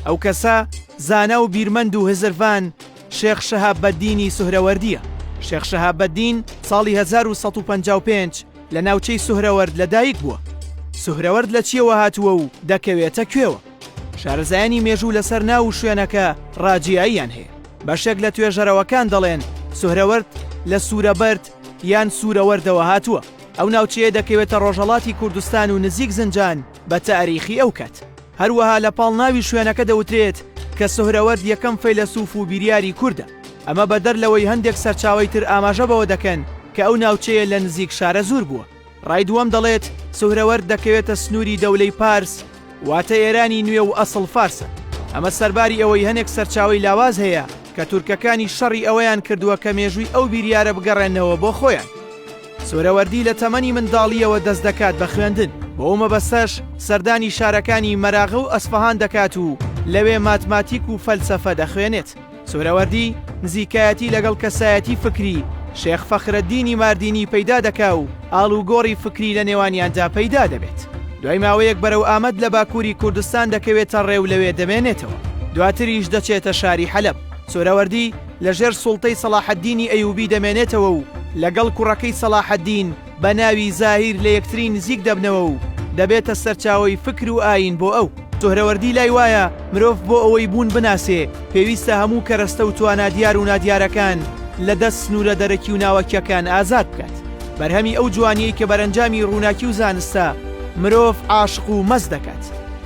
ئەو کەسە زانا و بیرمەند و هزرڤان شێخ شەهابەدینی سوهرەوەردییە. شێخ شەهابەدین ساڵی 1155 لە ناوچەی سوهرەوەرد لە دایک بووە. سوهرەوەرد لە چییەوە هاتووە و دەکەوێتە کوێوە؟ شارەزایانی مێژوو لەسەر ناو و شوێنەکە ڕاجیاییان هەیە. بەشێک لە توێژەرەوەکان دەڵێن سوهرەوەرد لە سوورەبەرد یان سوورەوەردەوە هاتووە. ئەو ناوچەیە دەکەوێتە ڕۆژهەڵاتی کوردستان و نزیک زنجان بە تاریخی ئەو کات. هەروەها لە پاڵ ناوی شوێنەکە دەوترێت کە سوهرەوەرد یەکەم فەیلەسوف و بیریاری کوردە. ئەمە بەدەر لەوەی هەندێک سەرچاوەی تر ئاماژە بەوە دەکەن کە ئەو ناوچەیە لە نزیک شارەزوور بووە. ڕای دووەم دەڵێت سوهرەوەرد دەکەوێتە سنووری دەولەی پارس واتە ئێرانی نوێ و ئەسڵ فارسە. ئەمە سەرباری ئەوەی هەنێک سەرچاوەی لاواز هەیە کە تورکەکانیش شەڕی ئەوەیان کردووە کە مێژووی ئەو بیریارە بگەڕێننەوە بۆ خۆیان. سوهرەوەردی لە تەمەنی منداڵییەوە دەست دەکات بە خوێندن، بۆ ئەو مەبەستەش سەردانی شارەکانی مەراغە و ئەسفەهان دەکات و لەوێ ماتماتیک و فەلسەفە دەخوێنێت. سوهرەوەردی نزیکایەتی لەگەڵ کەسایەتی فکری شێخ فەخرەدینی ماردینی پەیدا دەکا و ئاڵوگۆڕی فکری لە نێوانیاندا پەیدا دەبێت. دوای ماوەیەک بەرەو ئامەد لە باکووری کوردستان دەکەوێتە ڕێ و لەوێ دەمێنێتەوە. دواتریش دەچێتە شاری حەلەب. سوهرەوەردی لە ژێر سوڵتەی سەڵاحەدینی ئەیوبی دەمێنێتەوە و لەگەڵ کوڕەکەی سەڵاحەدین بە ناوی زاهیر لە یەکتری نزیک دەبنەوە و دەبێتە سەرچاوەی فکر و ئایین بۆ ئەو. سوهرەوەردی لای وایە مرۆڤ بۆ ئەوەی بوون بناسێ پێویستە هەموو کەرەستە و توانا دیار و نادیارەکان لە دەست سنوورە دەرەکی و ناوەکیەکان ئازاد بکات. بەرهەمی ئەو جوانیەی کە بەرەنجامی ڕووناکی و زانستە مرۆڤ عاشق و مەست دەکات.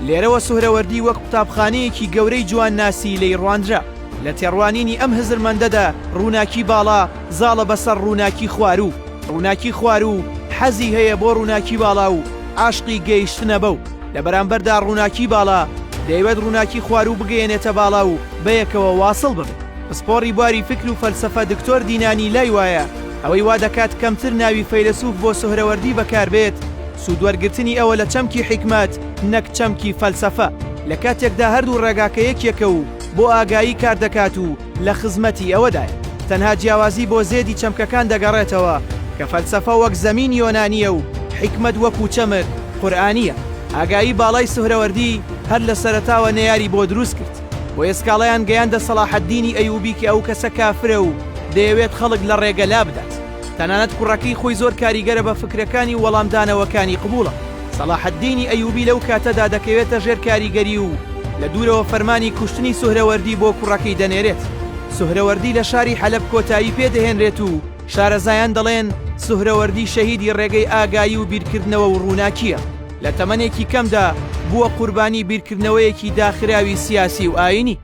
لێرەوە سوهرەوەردی وەک قوتابخانەیەکی گەورەی جوانناسی لێی ڕواندرا. لە تێڕوانینی ئەم هزرمەندەدا ڕووناکی باڵا زاڵە بەسەر ڕووناکی خواروو، ڕووناکی خواروو حەزی هەیە بۆ ڕووناکی باڵا و عاشقی گەیشتنە بەو، لە بەرامبەردا ڕووناکی باڵا دەیەوێت ڕووناکی خواروو بگەیەنێتە باڵا و بەیەکەوە واسڵ ببن. پسپۆڕی بواری فیکر و فەلسەفە دکتۆر دینانی لای وایە ئەوەی وا دەکات کەمتر ناوی فەیلەسوف بۆ سوهرەوەردی بەکاربێت سوودوەرگرتنی ئەوە لە چەمکی حیکمەت نەک چەمکی فەلسەفە لە کاتێکدا هەردوو ڕێگاکە یەکێکە و بۆ ئاگایی کار دەکات و لە خزمەتی ئەوەدایە. تەنها جیاوازی بۆ زێدی چەمکەکان دەگەڕێتەوە کە فەلسەفە وەک زەمین یۆنانییە و حیکمەت وەکو چەمک قورئانییە. ئاگایی باڵای سوهرەوەردی هەر لە سەرەتاوە نەیاری بۆ دروست کرد. بۆیە سکاڵایان گەیاندە سەڵاحەدینی ئەیوبی کە ئەو کەسە کافرە و دەیەوێت خەڵک لە ڕێگە لابدات. تەنانەت کوڕەکەی خۆی زۆر کاریگەرە بە فکرەکانی و وەڵامدانەوەکانی قبوڵە. سەڵاحەدینی ئەیوبی لەو کاتەدا دەکەوێتە ژێر کاریگەری و لە دوورەوە فەرمانی کوشتنی سوهرەوەردی بۆ کوڕەکەی دەنێرێت. سوهرەوەردی لە شاری حەلەب کۆتایی پێ دەهێنرێت و شارەزایان دەڵێن سوهرەوەردی شەهیدی ڕێگەی ئاگایی و بیرکردنەوە و ڕووناکییە. لە تەمەنێکی کەمدا بووە قوربانی بیرکردنەوەیەکی داخراوی سیاسی و ئایینی.